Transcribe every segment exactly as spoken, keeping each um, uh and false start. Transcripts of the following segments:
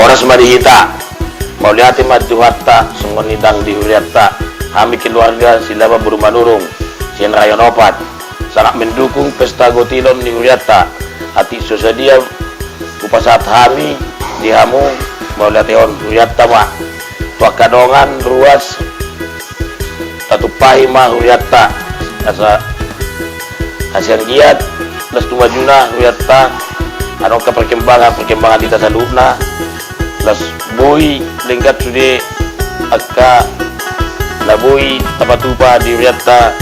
Horas ma di hita. Mauliate ma Tuhanta, songon i nang di hurianta. Hami keluarga Silaban boru Manurung, sian Rayon Opat, sangat mendukung pesta gotilon ni hurianta. Atik so sadia hupasahat hami di hamu, mauliatehon hurianta ma. Tu angka dongan ruas, tatumpahi ma hurianta asa, asa anggiat las tu majuna hurianta. Adong angka perkembangan, perkembangan di hita saluhutna, las boi denggan sude angka na boi tapatupa di hurianta.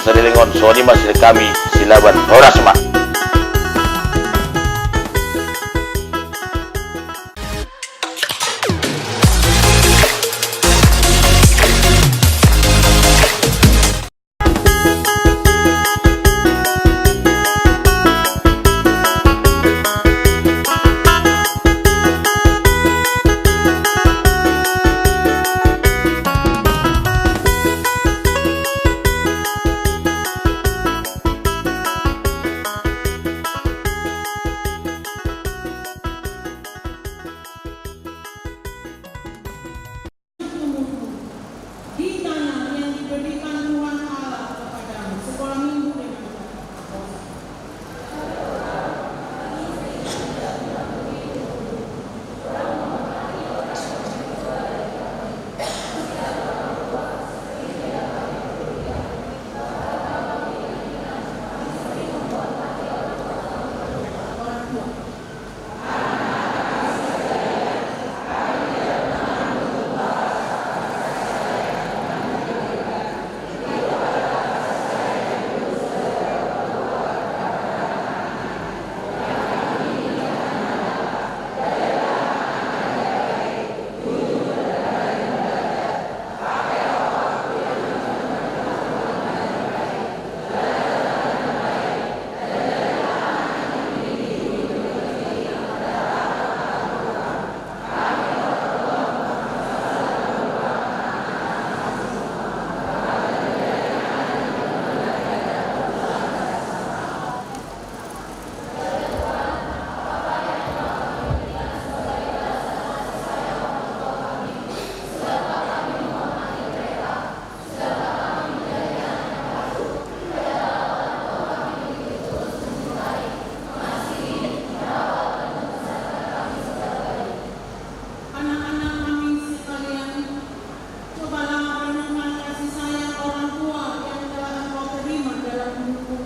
Saleleng on, songon i ma sian hami Silaban, horas ma. Di tanah yang diberikan Tuhan Allah kepadamu, sekolah minggu dengan Anak-anak kami sekalian, cobalah renungkan kasih sayang orang tua yang telah engkau terima dalam hidupmu.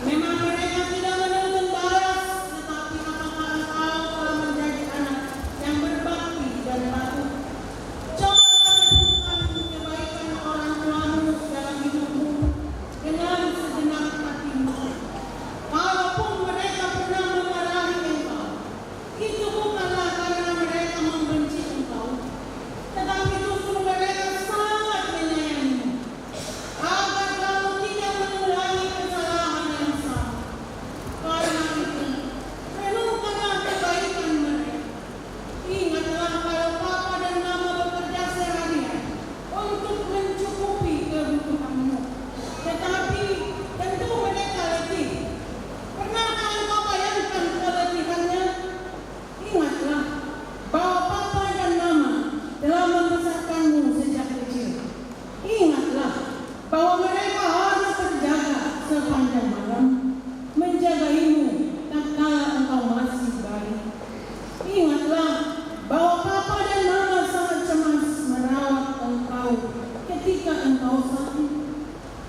Memang mereka tidak menuntut balas, tetapi apakah engkau telah menjadi anak yang berbakti dan patuh? Cobalah renungkan kebaikan orang tuamu dalam hidupmu dengan segenap hatimu. Kalaupun mereka pernah memarahi engkau, itu bukanlah karena mereka membenci engkau, tetapi justru mereka sangat menyayangimu, agar kamu tidak mengulangi kesalahan yang sama. Karena itu, renungkanlah kebaikan mereka. Ingatlah kalau papa dan mama bekerja sehari-hari untuk mencukupi kebutuhanmu. Tetapi, tentu mereka letih. Pernahkah engkau bayangkan keletihannya? Ingatlah bahwa papa dan mama telah membesarkanmu sejak kecil. Ingatlah bahwa mereka harus berjaga sepanjang malam, menjagaimu tatkala engkau masih bayi. Ingatlah bahwa papa dan mama sangat cemas merawat engkau ketika engkau sakit.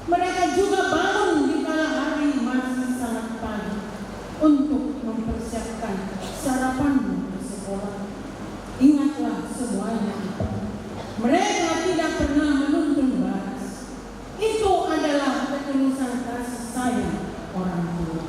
Mereka juga bangun di kala hari masih sangat pagi untuk mempersiapkan sarapanmu ke sekolah. Ingatlah semuanya itu. Mereka tidak pernah menuntun balas. Itu adalah ketulusan kasih sayang orang tua.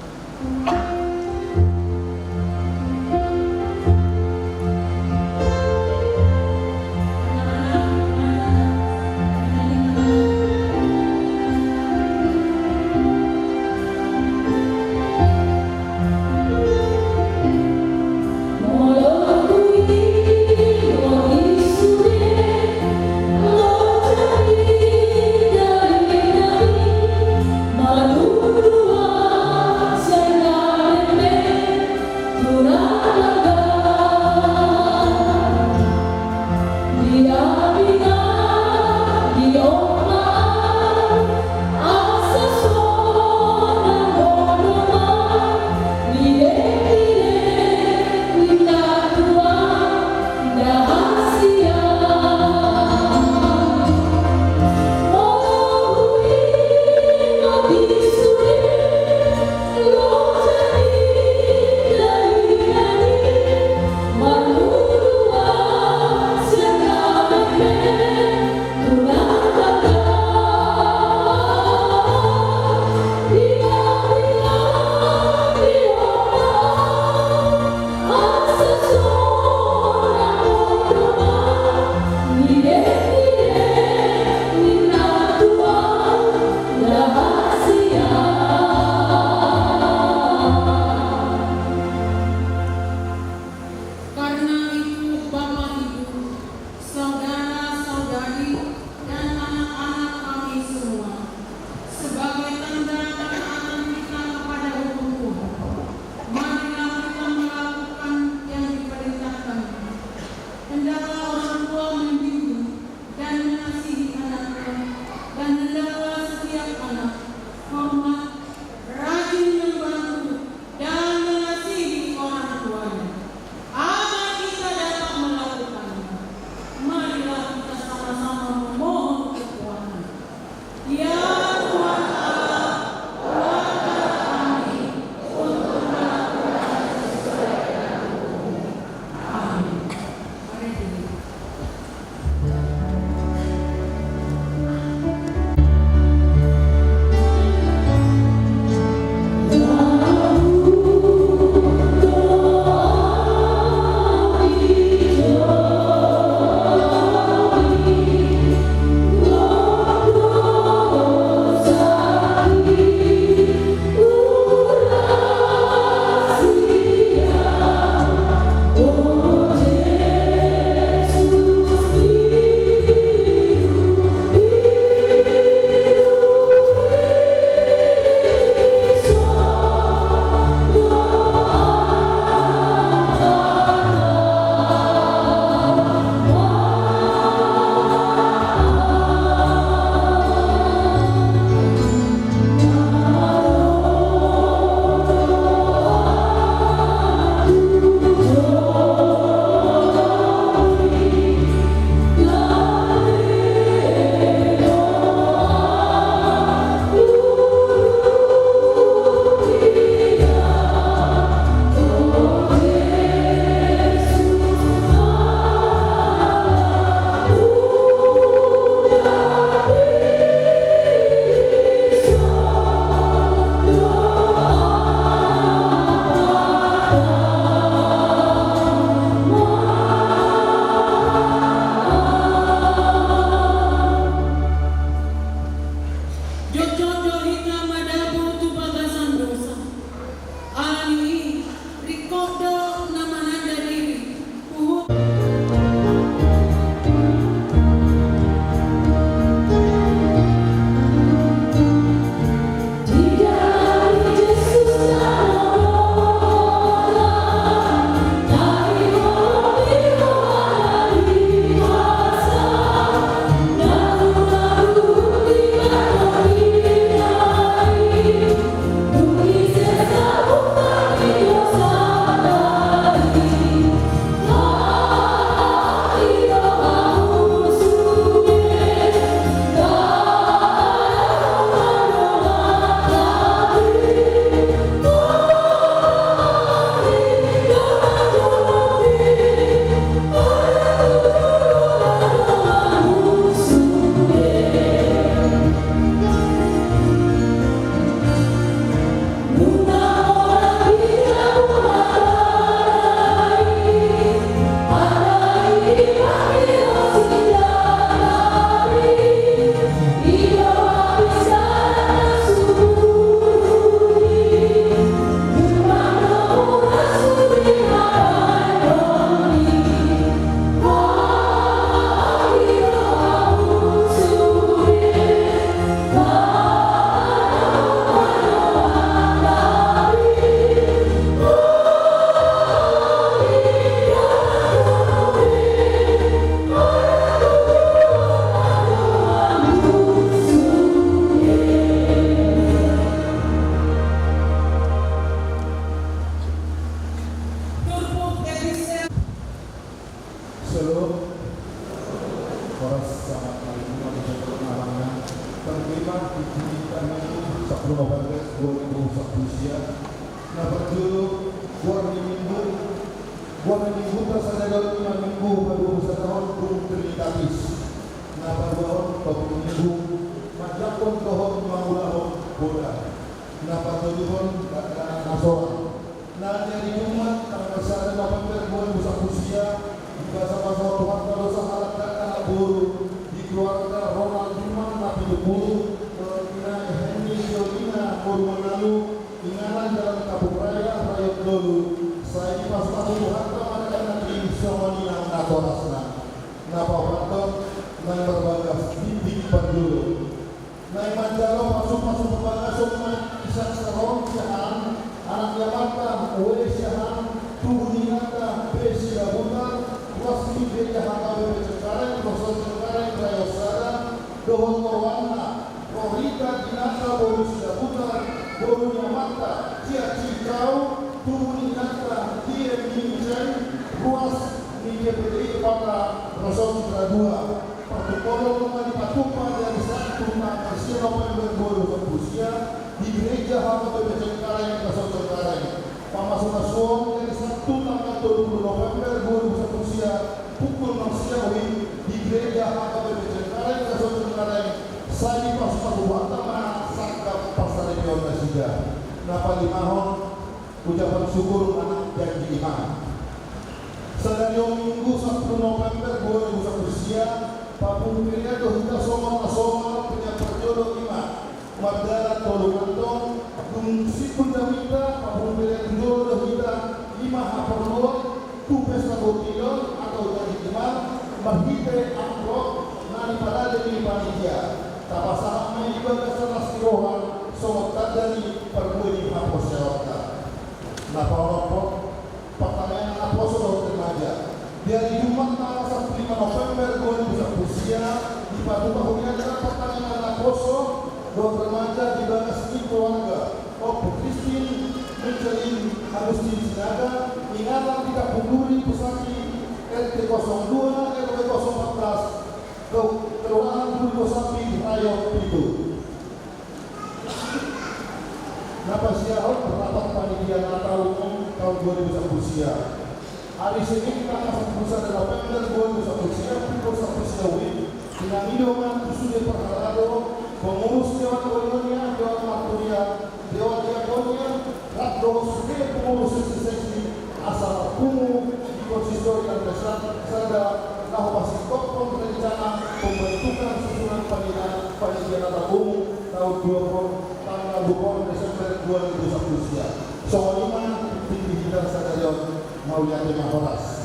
Na parjolo, goar ni minggu, goar ni minggu ta sadari on ima minggu paduahon sadahon dung Trinitatis. Na paduahon topik minggu, manjangkon dohot mangulahon poda. Na patoluhon, dakdanak na soran. Na di ari Jumat tanggal sada November dua ribu sampulu sia, dibasabasahon Tuhanta do sahalak dakdanak boru di keluarga Ronald Jumat na pitu pulu, dohot ina Heni Georgina boru Manalu, inganan Jalan Kampung Raya, Rayot Dolu, sai dipasupasu Tuhanta ma dakdanak i songon inang natorasna. Na paopathon, nang marbagas dinding parjolo. Naeng manjalo pasupasu parbagason ma Isak Saron Siahaan, anak ni amanta Ue Siahaan, tubu ni inanta Be Silabutar, ruas ni Gereja H K B P Cengkareng, Rosol Cengkareng, Rayot Sada, dohot oroanna, Rorita Dinata boru Silabutar, boru ni amanta Cia Cikau, tubu ni inanta Dian Mincen, ruas ni G P T I Pata, Rosol Citra dua. Partukonon ma dipatupa di ari Sabtu tanggal sia November dua ribu sampulu sia di Gereja H K B P Cengkareng, Rosol Cengkareng. Pamasumasuon di ari Sabtu tanggal tolu pulu November dua ribu sampulu sia pukul nol sia ui di Gereja H K B P Cengkareng, Rosol Cengkareng, sai dipasupasu Tuhanta ma sangkap parsaripeon nasida. Na palimahon, ucapan syukur manang janji imam. Sadari on Minggu sampulu November dua ribu sampulu sia, papungu pelean do hita songon na somal. Pelean parjolo ima mardalan tolu kantong, dung simpul jamita, papungu pelean tu jolo do hita, ima haporluan, tu pesta borngin on atau janji imam, marhite amplop na niparade ni panitia. Tapasahat ma i di bagasan las ni roha songon tanda ni parbue ni haporseaonta. Na paonomhon, partangiangan naposo dohot remaja. Di ari Jumat tanggal sampulu lima November dua ribu sampulu sia, dipatupa hurianta partangiangan naposo dohot remaja di bagas ni keluarga Ompu Christine Michelin Agustin Sinaga, inganan di Kampung Duri, Pusaki, R T kosong dua, R W kosong empat belas, Kelurahan Duri Gosambi, Rayot pitu. Na pasiahon rapat panitia Natal umum taon dua ribu sampulu sia. Ari Senin tanggal sampulu sada November dua ribu sampulu sia, pukul sampulu sia ui, tinangi do ma tu sude parhalado, pengurus Dewan Koinonia, Dewan Marturia, Dewan Diakonia, rap dohot sude pengurus seksi-seksi, asa marpungu di konsistori Lantai Sada, laho pasingkophon rencana pembentukan susunan panitia, panitia Natal umum taon dua puluh, tanggal dua puluh Desember dua ribu sampulu sia. Songon i ma tingki hita sadari on, mauliate ma, horas.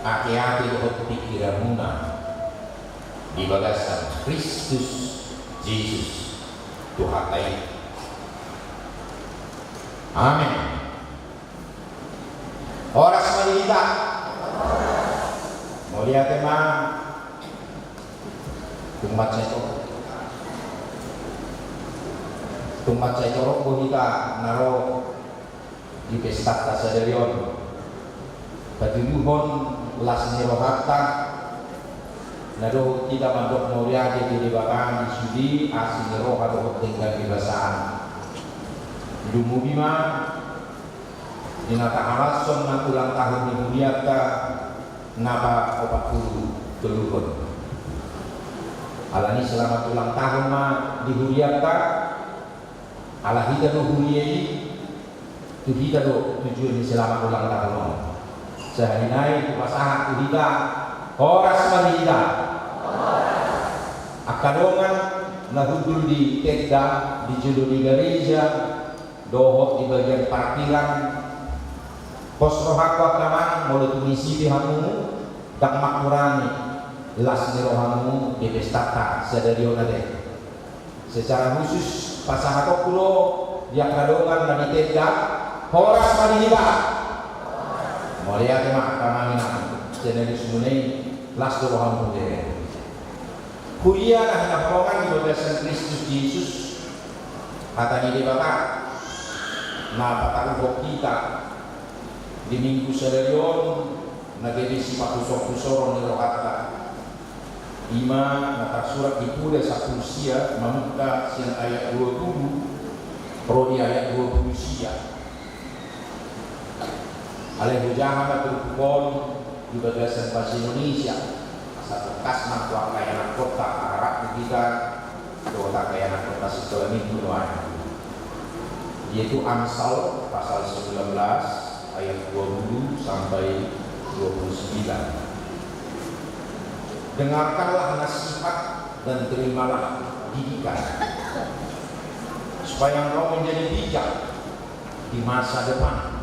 Ate-ate dohot pingkiranmuna di bagasan Kristus Jesus Tuhanta i. Amen. Horas ma di hita. Mauliate ma. Tung mansai torop, tung mansai torop do hita na ro di pestanta sadari on, patuduhon las ni rohanta, na dohot hita mandok mauliate tu Debata di sude asi ni roha dohot denggan ni basana. Dumubi ma di na tahalashon nang ulang tahun ni hurianta na paopat pulu toluhon. Alani selamat ulang tahun ma di hurianta, ala hita do huria i, tu hita do tujuan ni selamat ulang tahun on. Sahali nai hupasahat tu hita, horas ma di hita. Angka dongan na hundul di tenda, di jolo ni gareja, dohot di bagian parkiran. Pos rohangku angka amang, molo tung isi pe hamu, ndang mangurangi las ni rohamu di pestanta sadari on ate. Secara khusus pasahatonku do di angka dongan na di tenda, horas ma di hita. Mauliate ma angka amang inang, sian alusmuna i las do rohamu ate. Huria na hinaholongan di bagasan Kristus Jesus, hata ni Debata na pataruhon hita di Minggu sadari on, na gabe sipahusorhusoron ni rohanta. I ma na tarsurat di Poda sampulu sia, mamungka sian ayat dua pulu ro di ayat dua pulu sia. Alai hujaha ma turpuk on di bagasan bahasa Indonesia, asa tangkas nang tu angka ianakhonta, arap di hita dohot angka ianakhonta sikola minggu nuaeng. Yaitu Amsal pasal sembilan belas ayat dua puluh sampai dua puluh sembilan. Dengarkanlah nasihat dan terimalah didikan, supaya engkau menjadi bijak di masa depan.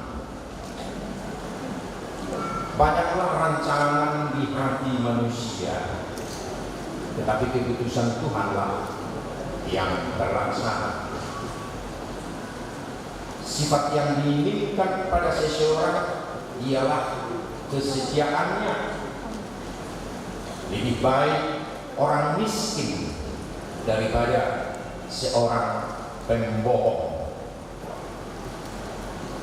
Banyaklah rancangan di hati manusia, tetapi keputusan Tuhanlah yang terlaksana. Sifat yang diinginkan pada seseorang ialah kesetiaannya. Lebih baik orang miskin daripada seorang pembohong.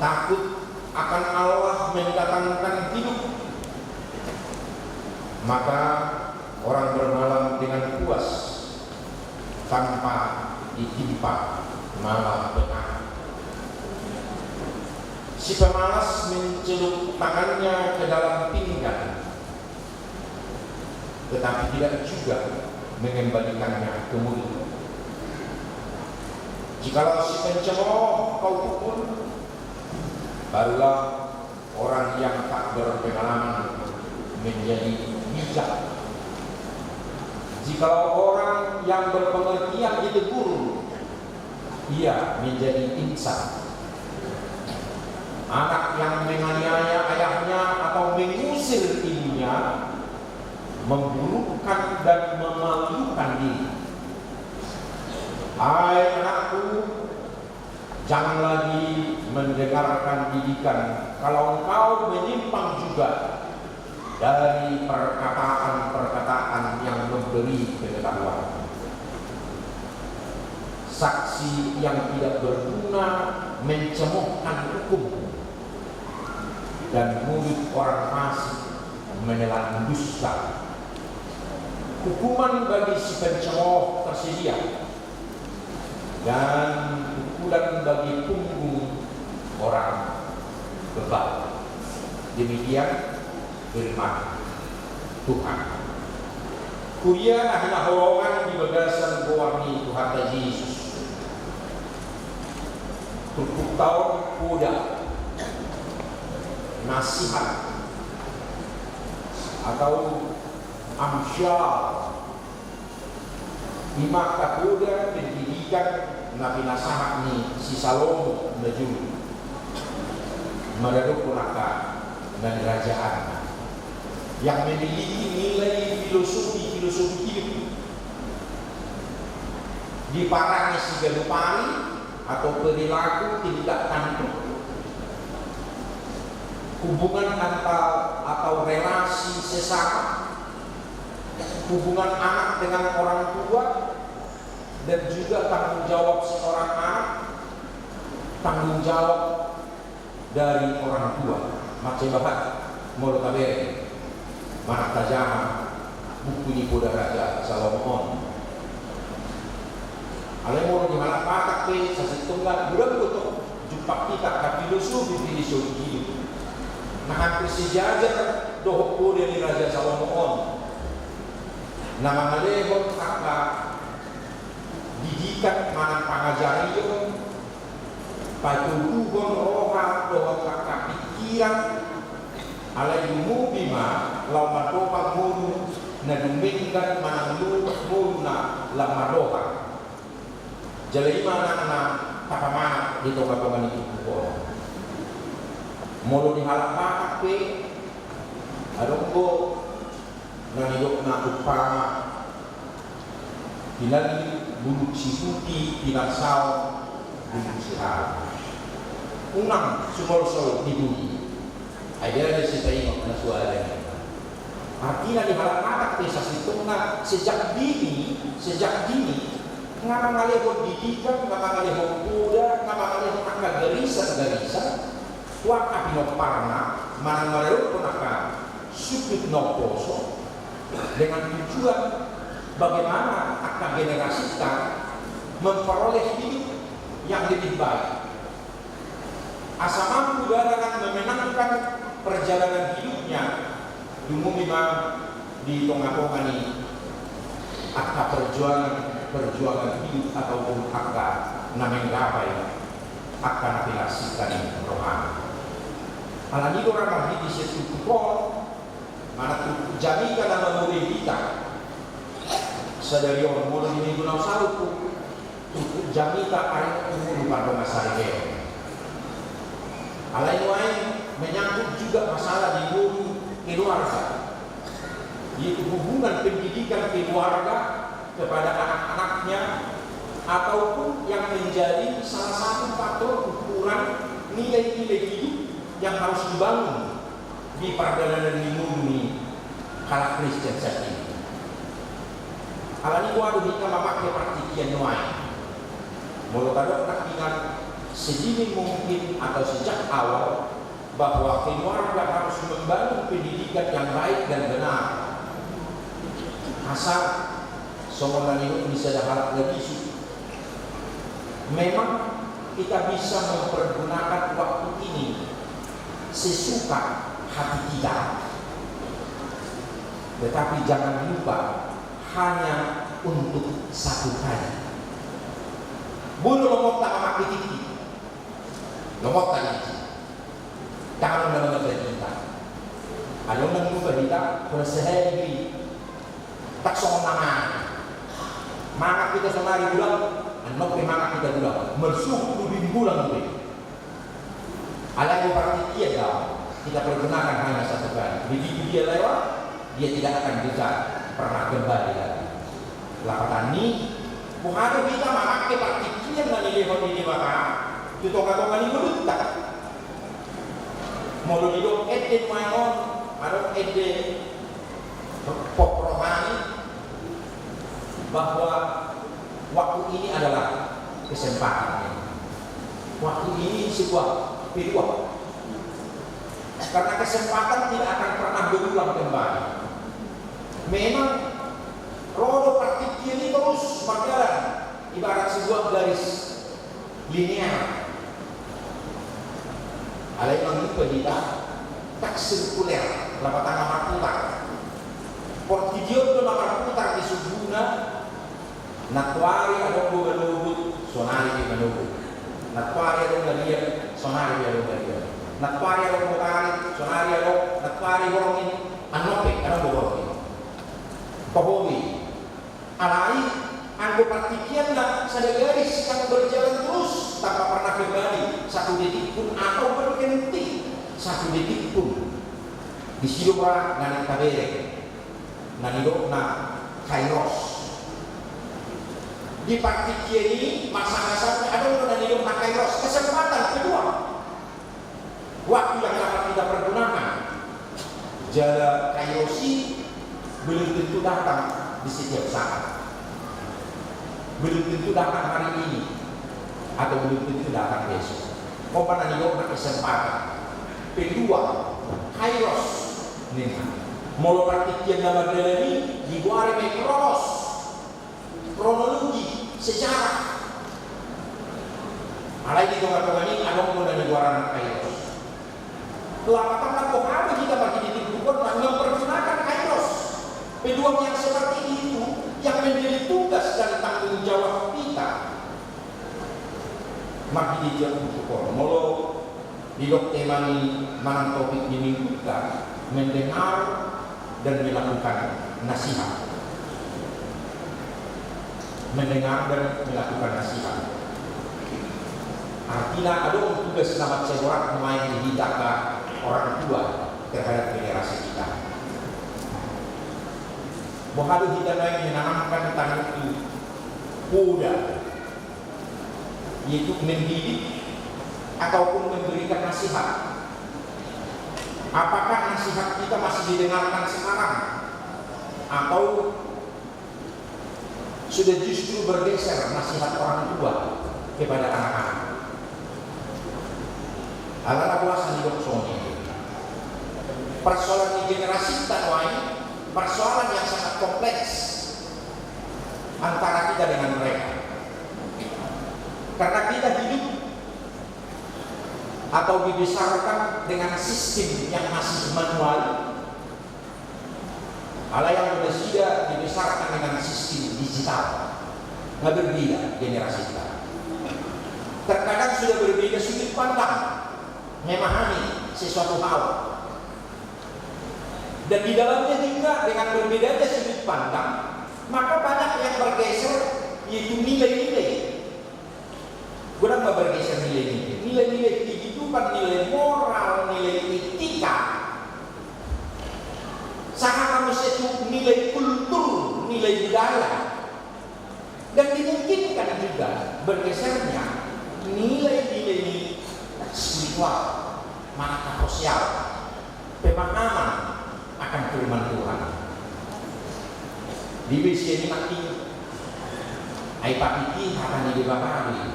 Takut akan Allah mendatangkan hidup, maka orang bermalam dengan puas tanpa ditimpa malapetaka. Si pemalas mencelup tangannya ke dalam pinggan, tetapi tidak juga mengembalikannya ke mulut. Jikalau si pencemooh kau pukul, barulah orang yang tak berpengalaman menjadi bijak. Jikalau orang yang berpengertian ditegur, ia menjadi insan. Anak yang menganiaya ayahnya atau mengusir ibunya memburukkan dan memalukan diri. Hai anakku, jangan lagi mendengarkan didikan, kalau engkau menyimpang juga dari perkataan-perkataan yang memberi pengetahuan. Saksi yang tidak berguna mencemohkan hukum, dan mulut orang fasik menelan dusta. Hukuman bagi si pencemooh tersedia, dan pukulan bagi punggung orang bebal. Demikian firman Tuhan. Huria na hinaholongan di bagasan goar ni Tuhanta Jesus. Turpukta on poda, nasihat, atau amsyal. I ma angka poda pendidikan na pinasahat ni si Salomo na jolo maradophon angka na nirajaanna. yang memiliki nilai filosofi-filosofi hidup, diparangi siganup ari atau perilaku tindak tanduk, hubungan antar atau relasi sesama, hubungan anak dengan orang tua, dan juga tanggung jawab seorang anak, tanggung jawab dari orang tua. Mansai bahat molo tabereng manang tajaha buku ni Poda Raja Salomo on. Alai molo di halak Batak pe sasintongna godang do tong jumpang hita angka filosofi-filosofi hidup na hampir sejajar dohot Poda ni Raja Salomo on, na mangalehon angka didikan manang pangajarion, patoguhon roha dohot angka pingkiran. Alai lumobi ma laho mandongani ngolu na dumenggan manang ngolu na lam marroha. Jala i ma nang na tapamanat di tonga-tonga ni turpuk on. Molo di halak Batak pe adong do na nidokna umpama, pinallit bulung sihuti, pinarsaon bulung sirara. Unang sumolsol di bumi. Ai dia do sitaingot na suada i. Artina di halak Batak pe sasintongna sejak dini, sejak dini nga mangalehon didikan, nga mangalehon poda, nga mangalehon angka garisan-garisan tu angka pinomparna manang maradophon angka sundut na umposo, dengan tujuan bagaimana angka generasita memperoleh hidup yang lebih baik. Asa mampu dana nang memenangkan perjalanan hidupnya, lumobi ma di tonga-tonga ni angka perjuangan-perjuangan hidup ataupun angka na menggapai angka na pinarsingkap ni rohana. Alani i do ra marhite sian turpuk on, manang turpuk jamita na mamuri hita sadari on, molo di minggu na saut tu turpuk jamita ari on tu ngolu pardongansaripeon. Alai nuaeng menyangkut juga masalah di ngolu keluarga, yaitu hubungan pendidikan keluarga kepada anak-anaknya, ataupun yang menjadi salah satu faktor ukuran nilai-nilai hidup yang harus dibangun di pardalanan ni ngolu ni halak Kristen saat ini. Alani i do hita mamake partingkian nuaeng. Molo tadok nangkiningan sedini mungkin atau sejak awal bahwa keluarga harus membangun pendidikan yang baik dan benar. Asa songon na nidok ni sada halak na bisuk, memang kita bisa mempergunakan waktu ini sesuka hati kita. Tetapi jangan lupa, hanya untuk satu kali. Boi do lomotta mamake tingki. Lomotta tingki. Ndang adong na mangajar hita. Adong na mangajar hita, pernah sehari. Ndang songon na mangan. Mangan hita sonari, bulan, annon pe mangan hita, bulan. Marsuhut do bingung, bulan do. Alai do partingkian do, kita pergunakan hanya satu kali. Begitu dia lewat, dia tidak akan bisa pernah kembali lagi. Lapatan ni, boha do hita mamake partingkian na nilehon ni Debata tu tonga-tonga ni ngolunta. Molo didok ende nuaeng on, adong ende pop rohani, bahwa waktu ini adalah kesempatan. Waktu ini sebuah peluang. Karena kesempatan tidak akan pernah berulang kembali. Memang ro do partingkian i terus mardalan, ibarat sebuah garis linear. Alai mangido hita, ndang sirkuler, lapatan na marputar. Portibi on do na marputar di suhutna. Nantoari adong do manogot, sonari pe manogot. Nantoari adong garian, sonari pe adong garian. Nantoari adong botarik, sonari adong, nantoari borngin, annon pe adong do borngin. Toho do i. Alai anggo partingkianna sada garis yang berjalan terus tanpa pernah kembali satu detik pun atau berhenti satu detik pun. Disi do ra na naeng tabereng na nidokna kairos. Di partingkian i masalah-masalah adong do na nidokna kairos, kesempatan kedua. Waktu yang dapat kita pergunakan. Jala kairos i belum tentu datang di setiap saat. Belum tentu datang hari ini atau belum tentu datang besok. Opa na nidokna kesempatan. Peluang, kairos ninna. Molo partingkian na mardalan i digoari ma i kronos. Kronologi, sejarah. Alai di tonga-tonga ni adong do na nigoaran kairos. Lapatanna boha do hita marhite tingki on mempergunakan kairos. Peluang yang seperti itu yang menjadi tugas dan tanggung jawab kita. Marhite tingki on molo didok tema ni manang topik ni mingguta, mendengar dan melakukan nasihat. Mendengar dan melakukan nasihat. Artina adong tugas na mansai borat nuaeng di hita angka orang tua terhadap generasi kita. Boha do hita nuaeng menanamkan tanggung jawab yaitu mendidik ataupun memberikan nasihat. Apakah nasihat kita masih didengarkan sekarang atau sudah justru bergeser nasihat orang tua kepada anak-anak? Alana boasa didok songon i? Persoalan di generasi ta nuaeng persoalan yang sangat kompleks antara kita dengan mereka. Karena kita hidup atau dibesarkan dengan sistem yang masih manual, alai anggo nasida dibesarkan dengan sistem digital. Nga berbeda generasi ta. Terkadang sudah berbeda sudut pandang memahami sesuatu hal. Dan di dalamnya juga dengan berbedanya sudut pandang, maka banyak yang bergeser, yaitu nilai-nilai. Godang ma bergeser nilai-nilai. Nilai-nilai kehidupan, nilai moral, nilai etika. Sahat ma muse tu nilai kultur, nilai budaya. Dan dimungkinkan juga bergesernya nilai-nilai spiritual, manang sosial, pemahaman akan firman Tuhan. Di besi ini mati, ai papiti hata ni Debata do i.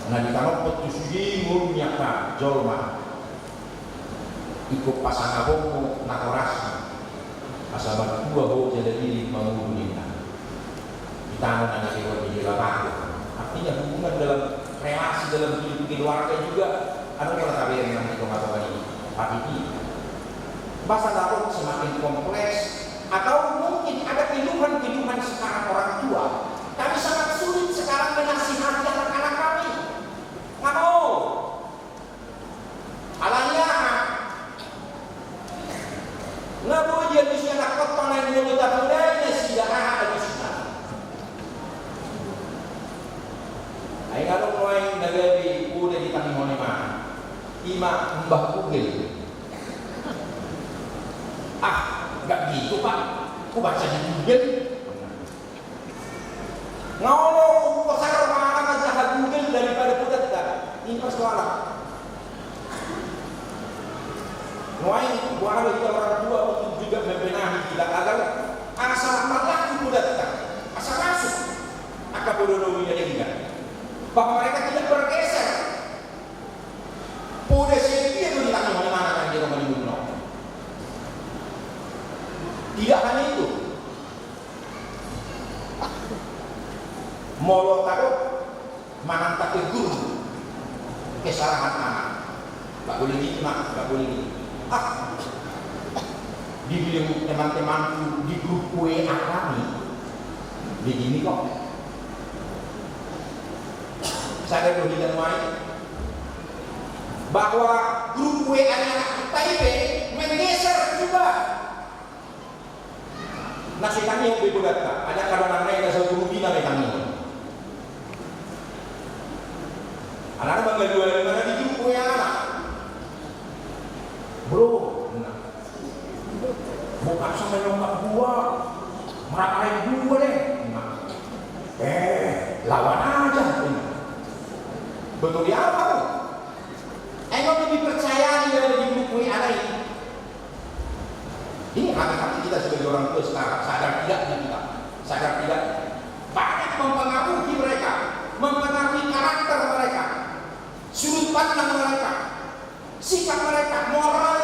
Na ditanophon tu sude ngolu ni angka jolma. Ingkon pasangapon ho na horas i, asa martua ho jala diri mangolu ninna. Di tano na nilehon ni Debata. Artinya hubungan dalam relasi dalam hidup keluarga juga adong do na tabereng nang di tonga-tonga ni hata i. Masa dapot semakin kompleks atau mungkin ada keluhan-keluhan sekarang orang tua. Kami sangat sulit sekarang menasihati anak-anak kami. Nga mau. Alani aha? Nga boi alusna, na hot ma naeng molo tapodai nasida aha alusna. Ai nga adong nuaeng na gabe poda ditangihon imana. Ima mbah Google. Ah, nggak gitu, Pak. Ku baca di Google. Nga olo, hupasahat ma aha na manjaha Google daripada podanta. Ini persoalan. Nuaeng, boha do hita orang tua untuk juga membenahi hita agar asa marlaku podanta, asa masuk angka poda na denggan, bahwa mereka tidak bergeser. Poda setia do ditangihon imana nang di rumah di gunung. Tidak hanya itu. Molo tadok manang tategur kesalahan anak. Nggak boleh gitu, Nak, nggak boleh gitu. Ah, dibilang teman-temanku di grup W A kami begini kok. Sadar do hita nuaeng bahwa grup W A ni anak hita i pe menggeser juga. Na so ditangihon be podanta, ada kadang nang na so grup i na ditangihon. Alana mangalualu ma na di grup W A anak. Bro, Bukan sampai nonton gua, meratahin gua deh. Eh, lawan aja. Betul ya apa? Emang lebih percaya dia di buku ini? Ini hati-hati kita sebagai orang tua sekarang, sadar tidaknya kita, sadar tidaknya. Banyak mempengaruhi mereka, mempengaruhi karakter mereka, sudut pandang mereka, sikap mereka, moral